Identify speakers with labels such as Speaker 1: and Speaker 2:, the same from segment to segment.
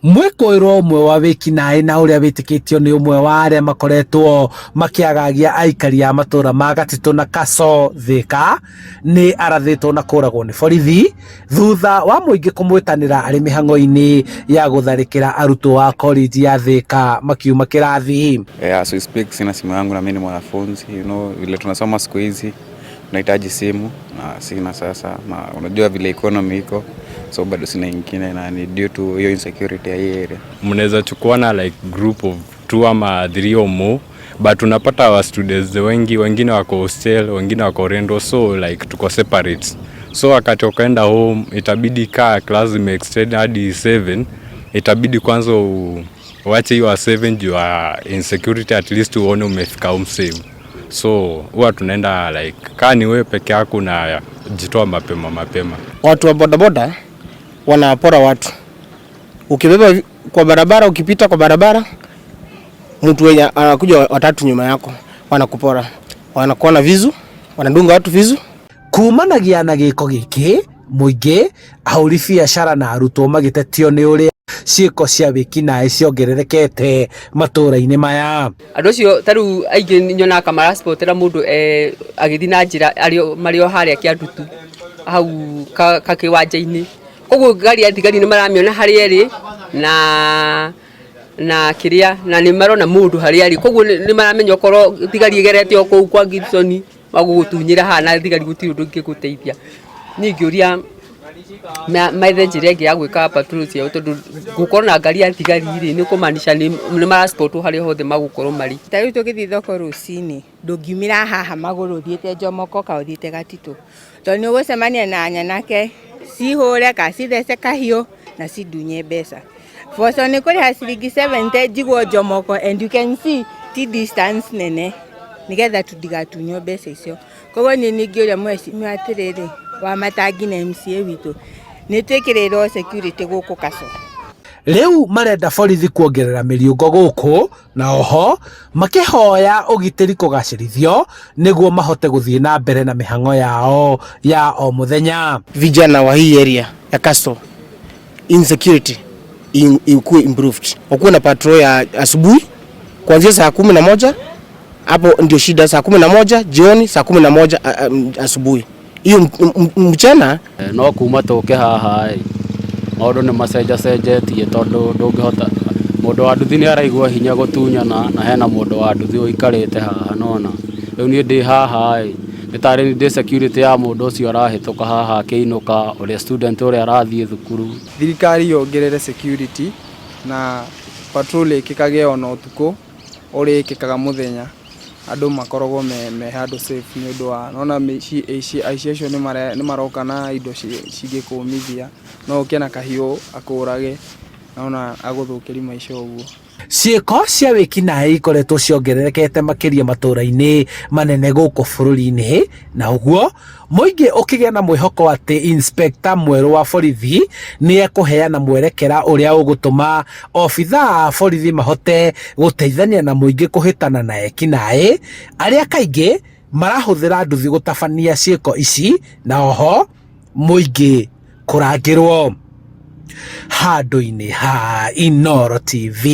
Speaker 1: Mwĩkũĩrwo ũmwe wa wĩkinaĩ na ũrĩa wĩtĩkĩtio nĩ ũmwe wa arĩa makoretwo makĩagagia aikari a matũra ma Gatitũ na Kaso Thika nĩ arathĩtwo na kũragwo nĩ borithi thutha wa mũingĩ kũmwĩtanĩra arĩ mĩhang'o-inĩ ya gũtharĩkĩra arutwo a college ya Thika makiuma kĩrathi.
Speaker 2: Yeah, as we speak sina simu yangu na mimi ni mwanafunzi, you know, vile tunasoma siku hizi unahitaji simu na sina sasa, na unajua vile economy iko, so bado sina ingine na ni due to hiyo insecurity ya hii area.
Speaker 3: Mnaweza chukuana like group of two ama three or more, but unapata wa students wengi, wengine wako hostel, wengine wako rendo, so like tuko separate. So wakati ukaenda home itabidi kaa class imeextend hadi 7, itabidi kwanza uache hiyo 7 juu ya insecurity, at least uone umefika home safe. So huwa tunaenda like kaa ni wewe peke yako na jitoa mapema mapema.
Speaker 4: Watu wa bodaboda wanapora watu. Ukibeba kwa barabara, ukipita kwa barabara, mtu wenye anakuja watatu nyuma yako, wanakupora, wanakuona visu, wanadunga watu visu.
Speaker 1: Kumanagia na gĩko gĩkĩ, mũingĩ, ahũri biacara na arutwo magĩtetio nĩ ũrĩa ciĩko cia wĩkinaĩ ciongererekete matũra-inĩ maya.
Speaker 5: Andũ acio ta rĩu aingĩ nyonaga kamaraspotera mũndũ agĩthiĩ na njĩra marĩ o harĩa Kĩandutu hau kakĩwanja-inĩ, koguo ngari ya thigari nĩ maramĩona harĩa ĩrĩ na kĩrĩa na nĩ marona mũndũ harĩa arĩ, koguo nĩ maramenya okorwo thigari ĩgerete o kũu kwa Gibson magũgũtunyĩra haha na thigari gũtirĩ ũndũ ingĩgũteithia. Niĩ ingĩũria methe njĩra ĩngĩ ya gwĩka patrol ciao, tondũ gũkorwo na ngari ya thigari rĩ, nĩ kũmaanisha nĩ maraspotwo harĩa hothe magũkorwo marĩ.
Speaker 6: Ta rĩu tũgĩthiĩ thoko rũcinĩ, ndũngiumĩra haha magũrũ ũthiĩte Jomoko kana ũthiĩte Gatitũ, tondũ nĩ ũgũcemania na nyanake cihũre kana cithece kahiũ na cindunye mbeca. Boco nĩ kũrĩha ciringi 70 njigwo Jomoko, and you can see ti distance nene, nĩgetha tũndigatunywo mbeca icio. Koguo niĩ ningĩũria mheshimiwa atĩrĩrĩ wa Matangi na MCA witũ, nĩ twĩkĩrĩrwo security gũkũ Kaco.
Speaker 1: Rĩu marenda borithi kuongerera mĩriũngo gũkũ na oho makĩhoya ũgitĩri kũgacĩrithio nĩguo mahote gũthiĩ na mbere na mĩhang'o yao ya o mũthenya.
Speaker 4: Vijana wa hii area ya Kaso, insecurity ikuwe improved, wakuwe na patrol ya asubuhi kuanzia saa 11, hapo ndio shida, saa 11 jioni, saa 11 asubuhi, hiyo mchana.
Speaker 7: No kuma tũke haha ĩ, maũndũ nĩ macenjacenjetie, tondũ ndũngĩhota, mũndũ wa nduthi nĩ araigua hinya gũtunyana na hena mũndũ wa nduthi ũikarĩte haha nona rĩu niĩ ndĩ haha ĩ, nĩ tarĩ ndĩ security ya mũndũ ũcio arahĩtũka haha akĩinũka, ũrĩa student ũrĩa arathiĩ thukuru.
Speaker 8: Thirikari yongerere security na patrol ĩkĩkage ona ũtukũ ũrĩa ĩkĩkaga mũthenya, andũ makoragwo me handũ safe, nĩ ũndũ wa nona aici acio nĩ maroka na indo cingĩkũmithia, no ũke na kahiũ akũrage naona agũthũkĩri maica ũguo.
Speaker 1: Ciĩko cia wĩkinaĩ ikoretwo ciongererekete makĩria matũra-inĩ manene gũkũ bũrũri-inĩ, na ũguo mũingĩ ũkĩgĩa na mwĩhoko atĩ inspector mwerũ wa borithi nĩ ekũheana mwerekera ũrĩa ũgũtũma obithaa a borithi mahote gũteithania na mũingĩ kũhĩtana na ekinaĩ arĩa kaingĩ marahũthĩra nduthi gũtabania ciĩko ici, na oho mũingĩ kũrangĩrwo. Handũ-inĩ ha Inooro TV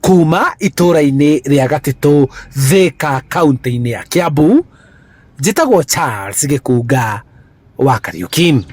Speaker 1: kuma itũra-inĩ rĩa Gatitũ, Thika, kaunti-inĩ ya Kiambu, njĩtagwo Charles Gĩkunga wa Kariuki.